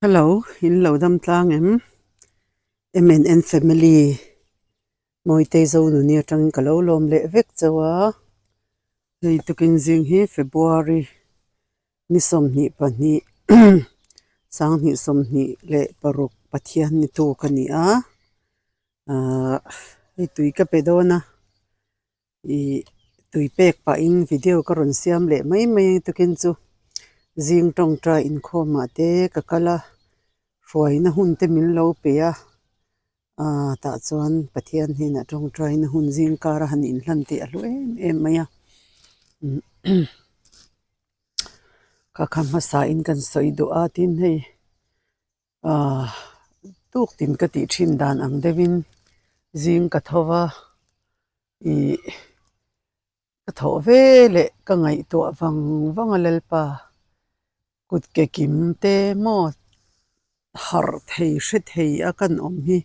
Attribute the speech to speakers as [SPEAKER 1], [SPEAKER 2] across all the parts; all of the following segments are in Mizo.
[SPEAKER 1] Hello, in lo dam tlang em? MNN family Mawitei Zonuni atangin ka lo lawm leh vek chauh a, hei tukin zing hi February ni 22 2026 Pathian ni tuk a ni a, ahh hei tui ka pe dawn a. Ih tui pek pahin video ka rawn siam leh mai mai a tukin chu zing tawngtai inkhawmah te ka kal a hruaina hun te min lo pe a ah tah chuan Pathian hnenah tawngtaina hun zing kara han inhlan tih a hlu em em mai a ka kha hmasa in kan sawi duh a tin hei. Aaa tuk tin ka tih thin dan ang deuhin zing ka tho va ih ka thawh ve leh ka ngaihtuah vang vang a Lalpa kut ke kim te maw harh thei hre thei a kan awm hi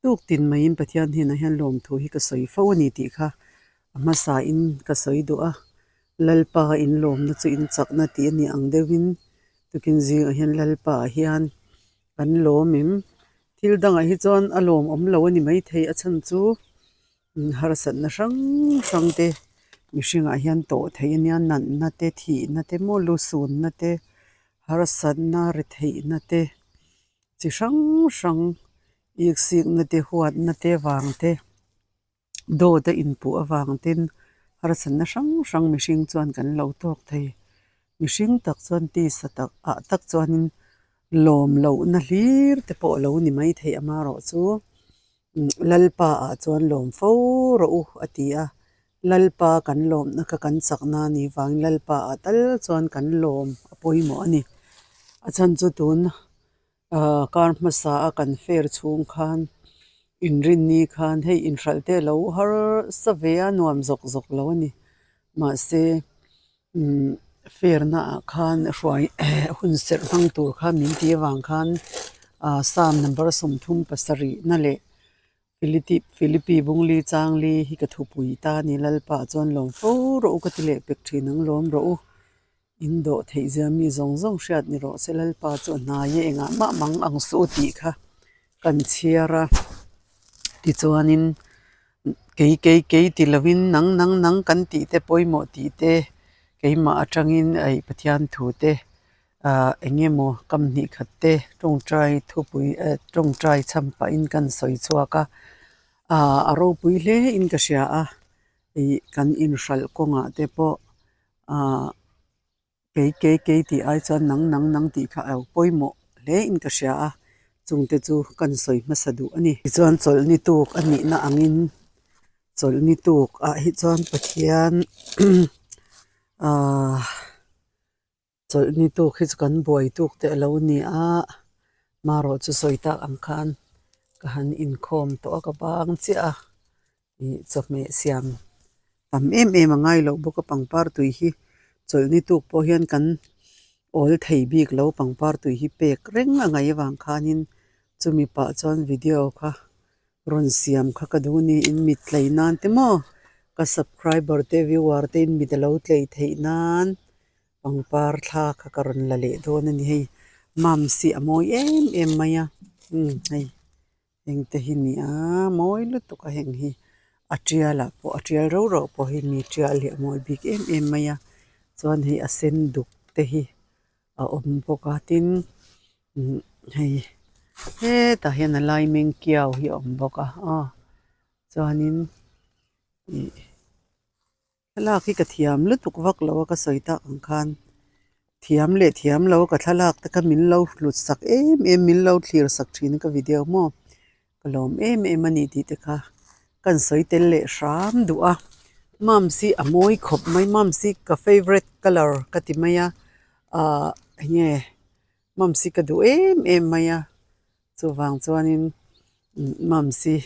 [SPEAKER 1] tuk tin maiin Pathian hnenah hian lawmthu hi ka sawi fo a ni tih kha a hmasa in ka sawi duh a Lalpa in lawmna chu in chakna tih a nih ang deuhin tukin zingah hian Lalpa ah hian kan lawm em thil dangah hi chuan a lawmawm lo a ni maithei a chhan chu harsatna hrang hrang te mihringah hian tawh theih a nia natna te thihna te maw lusunna te harsatna retheihna te chi hrang hrang iksikna te huatna te vang te. Dawt a inpuh avang ten harsatna hrang hrang mihring chuan kan lo tawk thei. Mihring tak chuan tisa tak ah tak chuanin lawm lohna hlir te pawh a lo ni mai thei amaherawh chu Lalpa ah chuan lawm fo rawh u a ti a, Lalpa kan lawmna kha kan chakna a nih vangin Lalpa ah tal chuan kan lawm a pawimawh a ni. A chhan chu tun Ahh kar hmasa a kan fair chhung khan inrinni khan hei inhralh te a lo har sa ve a nuam zawk zawk lo a ni mahse umm fair na ah khan hruai hun serh hmang tur khan min tih avang khan ahh psalm number 37 na leh Philippi Bungli Changli hi ka thupui ta a ni Lalpa chuan lawm fo rawh u ka ti leh pek thin ang lawm rawh u. In dawh theih zia mi zawng zawng hriat ni rawh se Lalpa chu a hnai e engah mah mang ang suh u tih kha kan chhiar a tichuanin kei kei kei ti lovin nang nang nang kan tih te pawimawh tih te keimah atangin aih Pathian thu te ah eng emaw kam hnih khat te tawngtai thupui eh tawngtai chhan pahin kan sawi chhuak a ah a ropui hle in ka hria a ih kan inhralh kawngah te pawh. Ahh kei kei kei tih ai chuan nang nang nang tih kha a lo pawimawh hle in ka hria a chungte chu kan sawi hmasa duh a ni. Tichuan chawlhni tuk a nihna angin chawlhni tuk ah hi chuan Pathian ahh chawlhni tuk hi chu kan buai tuk te a lo ni a marawh chu sawi tak ang khan ka han inkhawm tawh a ka bang chiah a. Ih chawhmeh siam tam em em a ngai loh bawk a pangpar tui hi chawlhni tuk pawh hian kan awl thei bik lo pangpar tui hi pek reng a ngaih avang khanin chumi pah chuan video kha rawn siam kha ka duh niin mit tlei nan te maw ka subscriber te viewer te in mit a lo tlei theih nan pangpar thla kha ka rawn la leh dawn a ni hei mums hi a mawi em em mai a umm hei. Heng te hi ni a mawi lutuk a heng hi a tial ah pawh a tial rau rau pawh hi mi tial hi a mawi bik em em mai a chuan hei a sen duk te hi a awm bawk a tin umm hei hetah hian a lai meng kiau hi a awm bawk a aw chuanin ih. Thlalak hi ka thiam lutuk vak lo a ka sawi tak ang khan thiam leh thiam lo ka thlalak te kha min lo hlut sak em em min lo thlir sak thin a ka video maw ka lawm em em a ni tih te kha kan sawi tel leh hram duh a mums hi a mawi khawp mai mums hi ka favourite colour ka ti mai a ahh enge mums hi ka duh em em mai a chuvang chuanin mums hi.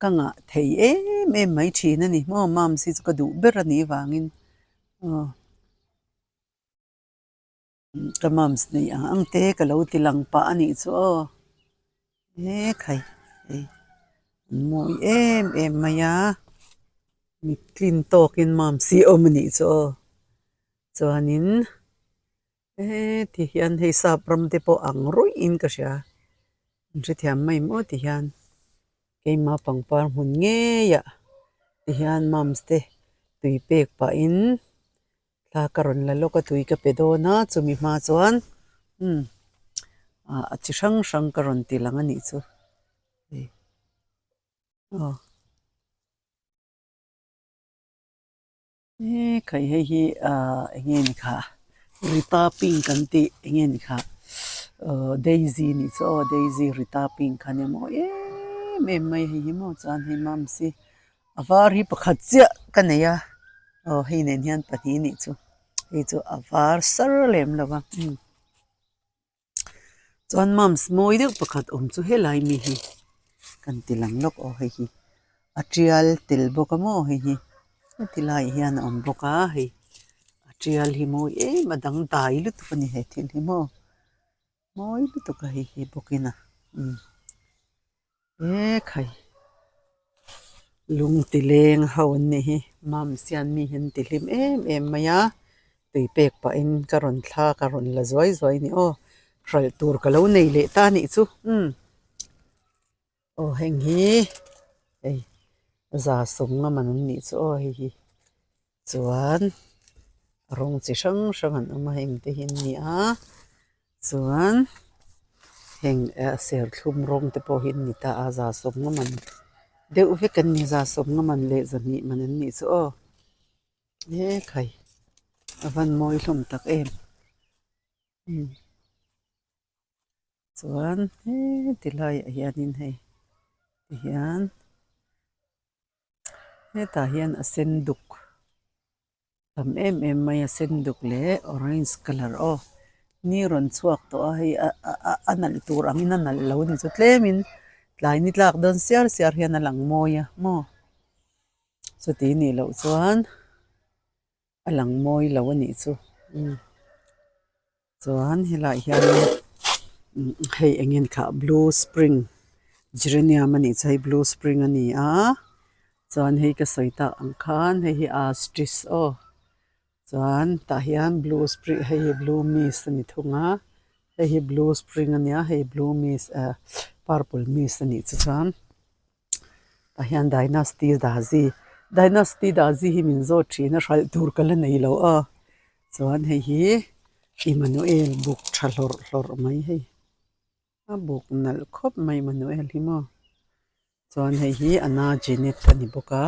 [SPEAKER 1] Ka ngah thei em em mai thin a ni maw mums hi chu ka duh ber a nih vangin aw ka mums neih ang ang te ka lo ti lang pah a nih chu aw he khai hei an mawi em em mai a mit tlin tawkin mums hi a awm a nih chu aw chuanin. Heti hian hei sap ram te pawh ang ruih in ka hria an hrethiam mai maw ti hian keima pangpar hmun ngei ah ti hian mums te tui pek pah in thla ka rawn la lawk a tui ka pe dawn a chumi hma chuan umm ah a chi hrang hrang ka rawn ti lang a nih chu hei aw. He khai hei hi ahh eng nge ni kha Rita pink an tih eng nge ni kha ahh daisy nih chu aw daisy Rita pink kha nia mawi em em mai hei hi maw chuan hei mums hi a var hi pakhat chiah ka nei a aw hei nen hian pahnih nih chu hei chu a var sar lem lo va umm. Chuan mums mawi deuh pakhat awm chu helai mi hi kan ti lang lawk aw hei hi a tial tel bawk a maw hei hi heti laiah hian a awm bawk a hei a tial hi mawi em a dangdai lutuk a ni he thil hi maw mawi lutuk a hei hi bawkin a umm. Ekhai lung ti leng ho an nih hi mums hian mi hi an ti hlim em em mai a tui pek pahin ka rawn thla ka rawn la zuai zuai a ni aw hralh tur ka lo nei leh ta anih chu umm aw heng hi hei za sawm nga man an nih chu aw hei hi chuan rawng chi hrang hrang an awm a heng te hi an ni a chuan heng ah serthlum rawng te pawh hi an ni ta a za sawmnga man deuh vek an ni za sawmnga man leh zahnih man an nih chu aw ekhai a van mawi hlawm tak em umm chuan heti laiah hianin hei tihian. Hetah hian a sen duk tam em em mai a sen duk leh orange colour aw ni rawn chhuak tawh a hei a nalh tur angin a nalh lo a ni chu tlemin tlai ni tlak dawn siar siar hian a lang mawi a maw chuti nih loh chuan a lang mawi lo a nih chu umm chuan helaiah hianin hei eng nge ni kha blue spring geranium a nih chu hei blue spring a ni a chuan hei ka sawi tak ang khan hei hi ostrich aw chuan tah hian blue spring hei hi blue mist a ni thung a hei hi blue spring a nia hei blue mist ah purple mist a nih chu chuan. Tah hian dynasty dazi dynasty dazi hi min zawt thin a hralh tur ka la nei lo a chuan hei hi Emmanuel buk tha hlawrh hlawrh mai hei a buk nalh khawp mai Emmanuel hi maw chuan hei hi Anna Jenet a ni bawk a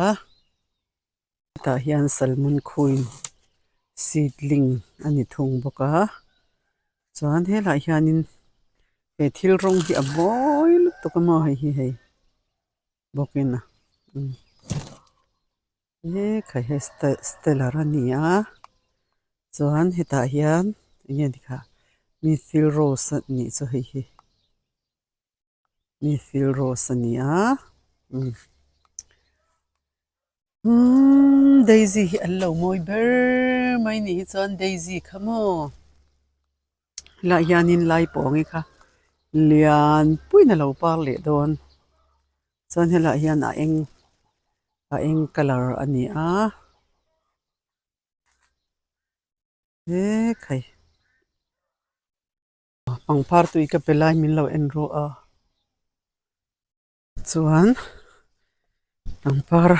[SPEAKER 1] tah hian salmon queen seedling a ni thung bawk a chuan helaiah hianin he thil rawng hi a mawi lutuk a maw hei hi hei bawkin a umm hekhai hei stellar a ni a chuan hetah hian eng nge ni kha mifil rose a nih chu hei hi. Mifil rose a ni a umm umm daisy hi an lo mawi ber mai ni hi chuan daisy kha maw helaiah hianin laipawngi kha lian puiin a lo par leh dawn chuan helaiah hian a eng a eng colour a ni a. Ekhai. Pangpar tui ka pe lai min lo en ru a chuan pangpar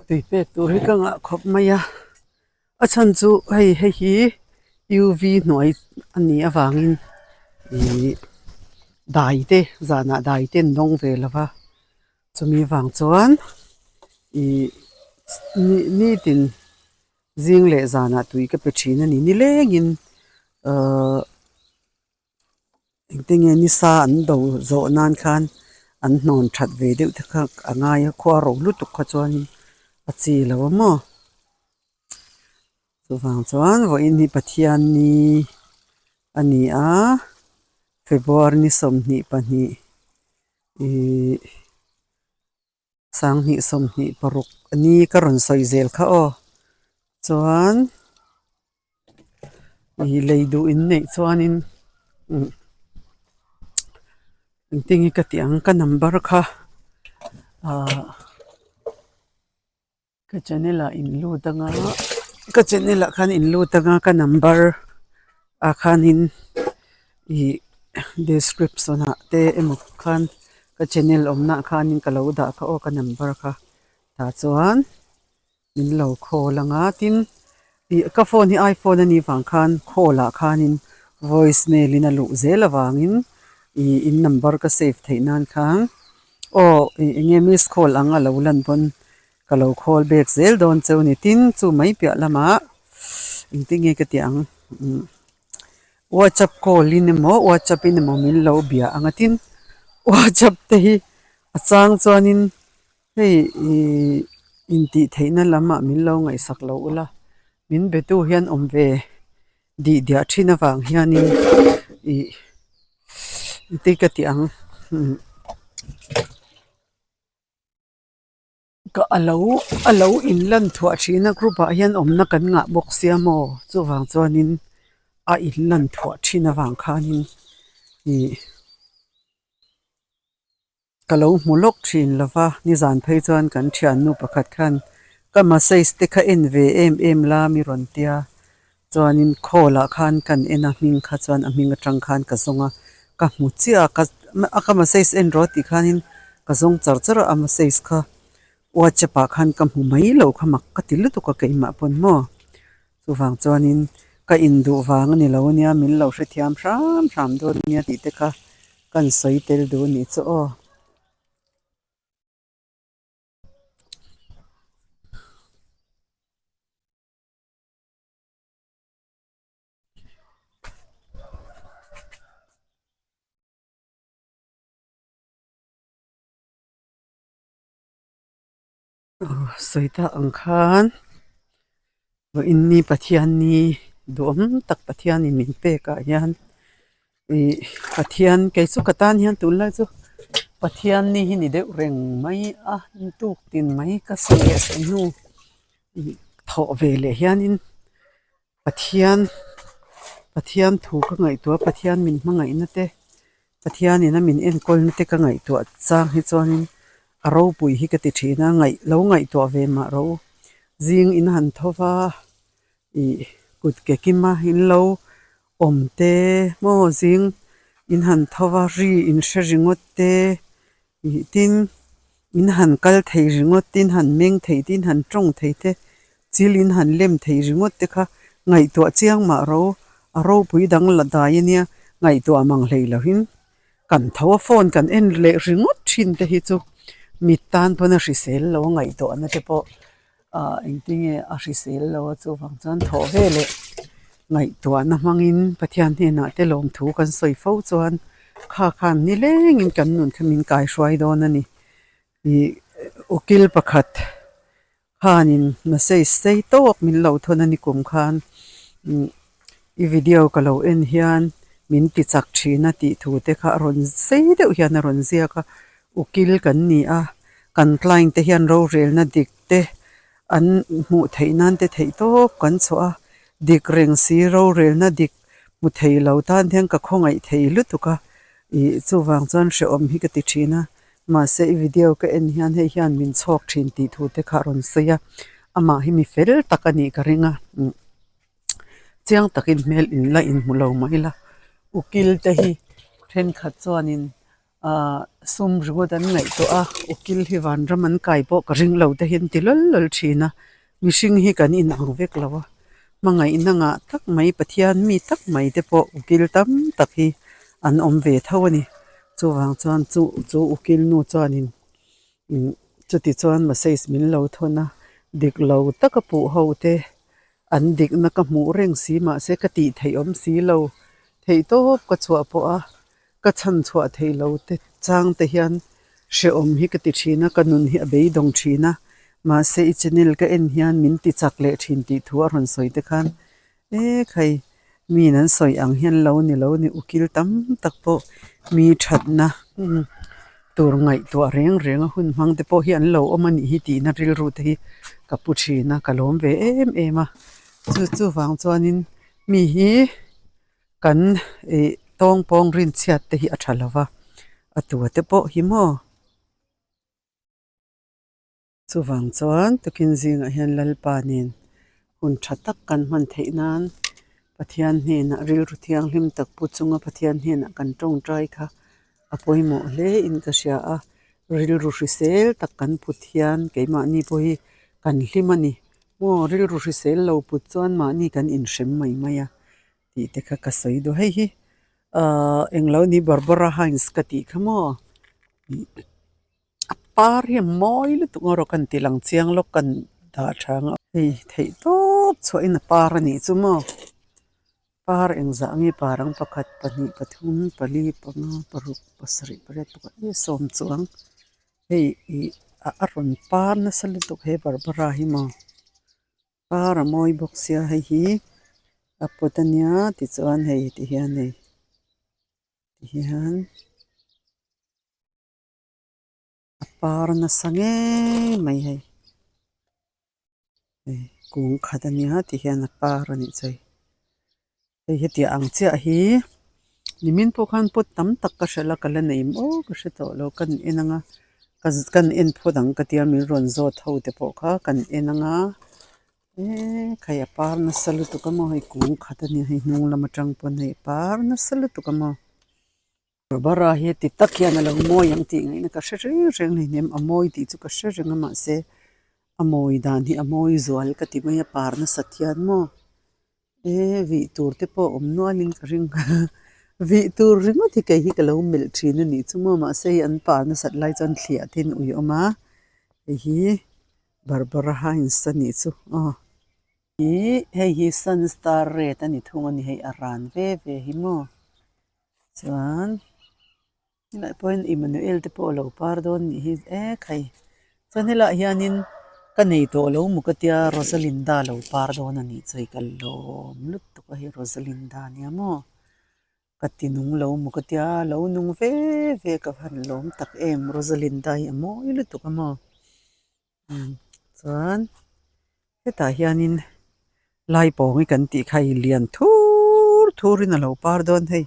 [SPEAKER 1] tui pek tur hi ka ngah khawp mai a a chhan chu hei hei hi U V hnuai a nih avangin ihh dai te zanah dai te an dawng ve lo va chumi vang chuan ihh nitin. Zing leh zanah tui ka pe thin a ni. Nilengin ahh engte nge nisa an do zawh nan khan an hnawn that ve deuh te kha a ngai a, khua ro lutuk kha chuanin a chi lo a maw. Chuvang chuan vawiin hi Pathianni a ni a, February ni 22 ihh. Sanghnih 26 a ni ka rawn sawi zel kha aw chuan ih lei duh in neih chuanin umm engtin nge ka tih ang ka number kha ahh ka channel ah in lut anga ka channel ah khan in lut anga ka number. Ah khanin ih description ah te emaw khan ka channel awmna ah khanin ka lo dah kha aw ka number kha tah chuan min lo call ang a tin ih ka phone hi iphone a nih vang khan call ah khanin voice mail in a luh zel avangin ih in number ka save theih nan khan aw ih eng nge miss call ang a lo lan pawn ka lo call back zel dawn cheu a ni tin chu mai piah lamah engtin nge ka tih ang umm whatsapp call in emaw whatsapp in emaw min lo bia ang a tin whatsapp te hi a chang chuanin hei ihh intih theihna lamah min lo ngaihsak lo ula min be tu hian awm ve dih diah thin avang hianin ih engtin ka tih ang umm. Ka a lo a lo in lan thuah thin a group ah hian awmna kan ngah bawk sia maw chuvang chuanin a in lan thuah thin avang khanin ih ka lo hmu lawk thin lo va nizan phei chuan kan thiannu pakhat khan ka massage te kha en ve em em la mi rawn tia Chuanin call ah khan kan en a hming kha chuan a hming atang khan ka zawng a, ka hmu chiah a ka a ka message en rawh tih khanin ka zawng char char a, a message kha whatsapp ah khan ka hmu mai lo kha mak ka ti lutuk a keimah pawn maw. Chuvang chuanin ka induh vang a ni lo ania min lo hrethiam hram hram dawn ania tih te kha kan sawi tel duh a nih chu aw. Sawi tak ang khan vawiin ni Pathian ni duhawm tak Pathianin min pek ah hian ih Pathian kei chu ka tan hian tunlai chu Pathian ni hi ni deuh reng mai a tuk tin mai ka sawi leh sawi hnu. Thawh ve leh hianin Pathian Pathian thu ka ngaihtuah a Pathian min hmangaihna te Pathianin a min enkawlna te ka ngaihtuah chang hi chuanin a ropui hi ka ti thin a ngaih lo ngaihtuah ve mah ro zing in han tho va ih kut ke kima in lo awm te maw zing in han tho va ri in hre ringawt te. Ih tin, in han kal thei ringawt te, in han meng thei te, in han tawng thei te, chil in han lem thei ringawt te kha ngaihtuah chiang mah ro, a ropui dang la dai ania ngaihtuah mang hlei lohin kan tho a, phone kan en leh ringawt thin te hi chu mit tan pawn a hrisel lo a ngaihtuahna te pawh ah engtinge a hrisel lo a chuvang chuan thawh veleh ngaihtuahna hmangin Pathian hnenah te lawmthu kan sawi fo chuan kha khan nilengin kan nun kha min kaihruai dawn a ni ih ukil pakhat khanin message sei tawk min lo thawn a ni kum khan umm i video ka lo en hian min ti chak thin a tih thu te kha a rawn sei deuh hian a rawn ziak a ukil kan ni a kan client te hian rorelna dik te an hmuh theih nan te theih tawp kan chhuah a dik reng si rorelna dik hmu thei lo tan hian ka khawngaih thei lutuk a ih chuvang chuan hrehawm hi ka ti thin a mahse i video ka en hian hei hian min chhawk thin tih thu te kha a rawn sawi a amah hi mi fel tak a nih ka ring a chiang takin hmel in la inhmu lo mah ila ukil te hi thenkhat chuanin Ahh sum ringawt an ngaihtuah a ukil hi vanram an kai pawh ka ring lo te hi an ti lawl lawl thin a mihring hi kan inang vek lo a hmangaihna ngah tak mai Pathian mi tak mai te pawh ukil tam tak hi an awm ve tho a ni chuvang chuan chu chu ukil nu chuanin umm chuti chuan message min lo thawn a dik lo taka puh ho te an dikna ka hmuh reng si mahse ka tih theih awm si lo theih tawp ka chhuah pawh a. Ka chhan chhuah theih lo te chang te hian hrehawm hi ka ti thin a, ka nun hi a beidawng thin a, mahse i channel ka en hian min ti chak leh thin tih thu a rawn sawi te khan e khai miin an sawi ang hian lo ni lo ni ukil tam tak pawh mi thatna tur ngaihtuah reng reng a hun hmang te pawh hi an lo awm a nih hi tihna rilru te hi ka pu thin a, ka lawm ve em em a, chu chuvang chuanin mi hi. Kan ih tawng pawng rin chhiat te hi a tha lo va, a tua te pawh hi maw. Chuvang chuan tukin zingah hian Lalpa nen hun tha tak kan hman theih nan Pathian hnenah rilru thianghlim tak pu chunga Pathian hnenah kan tawngtai kha a pawimawh hle in ka hria a, rilru hrisel tak kan put hian keimahni pawh hi kan hlim a ni. Maw rilru hrisel lo put chuan mahni kan inhrem mai mai a tih te kha ka sawi duh. Hei hi ahh englo ni Barbara Hines ka tih kha maw a par hi a mawi lutuk ang erawh kan ti lang chiang lawk kan dah tha ang a. Hei theih tawp chhuahin a par a nih chu maw. Par engzah nge par ang pakhat pahnih pathum pali panga paruk pasarih pariat pakhat nge sawm chuang hei ih a rawn par nasa lutuk he Barbara hi maw par a mawi bawk sia hei hi a pot a nia tichuan hei tihian hei tihian. A par nasa ngei mai hei hei kung khat a nia tihian a par a nih chu hei hei hetiang ang chiah hi nimin pawh khan pot tam tak ka hrelh a ka la nei maw ka hre tawh lo kan en ang a kan en phawt ang ka tia min rawn zawt ho te pawh kha kan en ang a eee khai a par nasa lutuk a maw hei kung khat a nia hei hnung lam atang pawn hei a par nasa lutuk a maw. Barbara hi ti tak hian a lo mawi ang tih ngaihna ka hre reng reng hleinem a mawi tih chu ka hre reng a mahse a mawi dan hi a mawi zual ka ti mai a par nasat hian maw e vih tur te pawh awm nualin ka ring vih tur ringawt hi kei hi ka lo melh thin a nih chu maw mahse hei an par nasat lai chuan thliah te in ui awm a hei hi Barbara Hines a nih chu aw. Ih hei hi sunstar red a ni thung a ni hei a ran ve ve hi maw. Chuan helai pawhin Emmanuel te pawh a lo par dawn nih hi e khai chuan helaiah hianin ka nei tawh lo maw ka tia Rosalinda lo par dawn a nih chu hei ka lawm lutuk a hei Rosalinda nia maw ka ti nung lo maw ka tia lo nung ve ve ka han lawm tak em Rosalinda hi a mawi lutuk a maw. Chuan hetah hianin lai pawng hi kan tih kha hei lian thur thurin a lo par dawn hei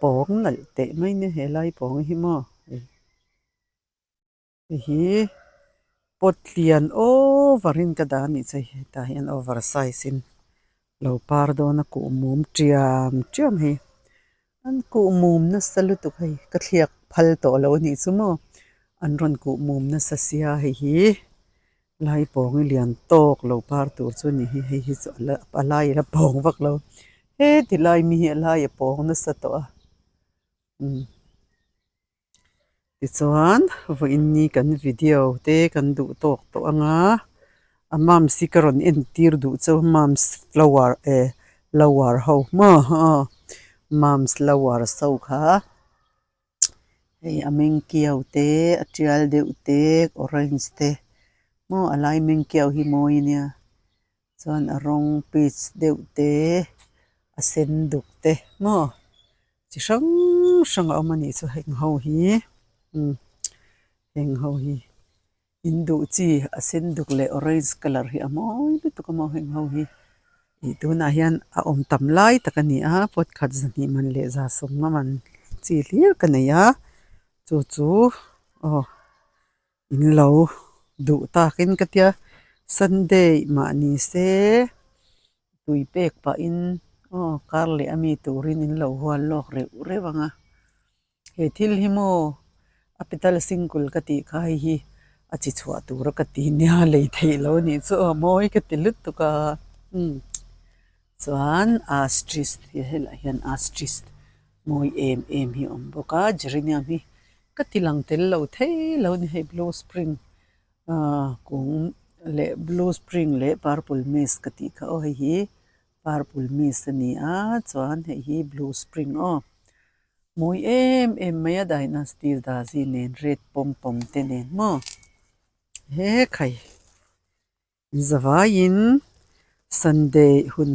[SPEAKER 1] pawng nalh teh mai nia he lai pawng hi maw hei hi pot lian over in ka dah a nih chu hei hetah hian over size in lo par dawn a kuh mum tiam tiam hei an kuh mum nasa lutuk hei ka thliak phal tawh lo a nih chu maw an rawn kuh mum nasa sia hei hi lai pawng hi lian tawk lo par tur chu a ni hi hei hi chu a la a lai a la pawng vak lo heti lai mi hi a lai a pawng nasa tawh a umm. Tichuan vawiin ni kan video te kan duh tawk tawh ang a, a mums hi ka rawn entir duh chu mums flower eh lower ho maw aw mums lower so kha hei a meng kiau te a tial deuh te orange te maw a lai meng kiau hi mawi a nia. Chuan a rawng peach deuh te a sen duk te maw chi hrang hrang a awm a nih chu heng ho hi umm heng ho hi in duh chi a sen duk leh orange colour hi a mawi lutuk a maw heng ho hi ih tunah hian a awm tam lai tak a ni a pot khat zahnih man leh za sawmnga man chi hlir ka nei a chu chu aw. In lo duh takin ka tia Sunday mah ni se tui pek pahin aw kar leh ami turin in lo hual lawk reuh reuh ang a he thil hi maw a petal single ka tih kha hei hi a chi chhuah tura ka ti nia lei theih lo a nih chu aw mawi ka ti lutuk a umm chuan asterisk helaiah hian asterisk mawi em em hi a awm bawk a geranium hi. Ka ti lang tel lo thei lo a ni hei blue spring ahh kung leh blue spring leh purple mist ka tih kha aw hei hi purple mist a ni a chuan hei hi blue spring aw mawi em em mai a dynasty dazi nen red pawm pawm te nen maw he khai. Zavaiin Sunday hun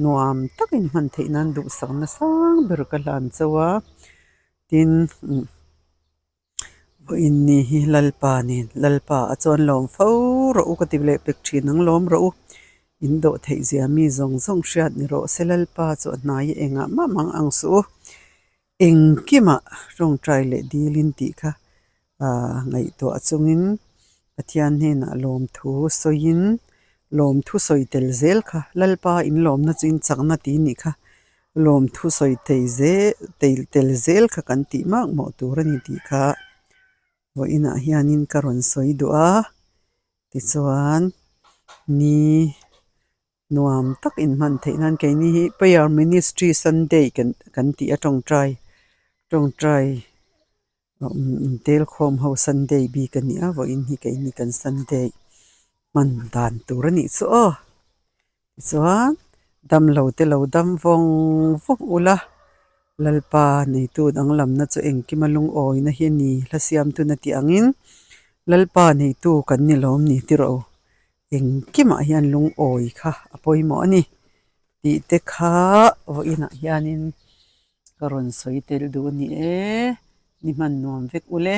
[SPEAKER 1] nuam takin hman theih nan duhsakna sang ber ka hlan chauh a, tin vawiin ni hi Lalpa nen Lalpa a chuan lawm fo rawh u ka ti leh pek thin ang lawm rawh u, in dawh theih zia mi zawng zawng hriat ni rawh se Lalpa chu a hnai engah mah mang ang suh u, engkimah tawngtai leh dilin tih kha Aaa ngaihtuah chungin Pathian hnenah lawmthu sawiin. Lawmthu sawi tel zel kha Lalpa in lawmna chu in chakna tih nih kha lawmthu sawi thei zel tel zel kha kan tih makmawh tur a ni tih kha vawiinah hianin ka rawn sawi duh a tichuan ni nuam tak inhman theih nan keini hi prayer ministry sunday kan kan tih a tawngtai tawngtai intelkhawm ho sunday bik a ni a vawiin hi keini kan sunday hman dan tur a nih chu aw tichuan damlo te lo dam vawng vawng ula Lalpa neitu danglamna chu engkima lungawina hi a ni hla siamtuna tih angin Lalpa neitu kan ni lawm ni tiraw engkimah hian lungawi kha a pawimawh a ni tih te kha vawiinah hianin ka rawn sawi tel duh a ni e ni hman nuam vek ule.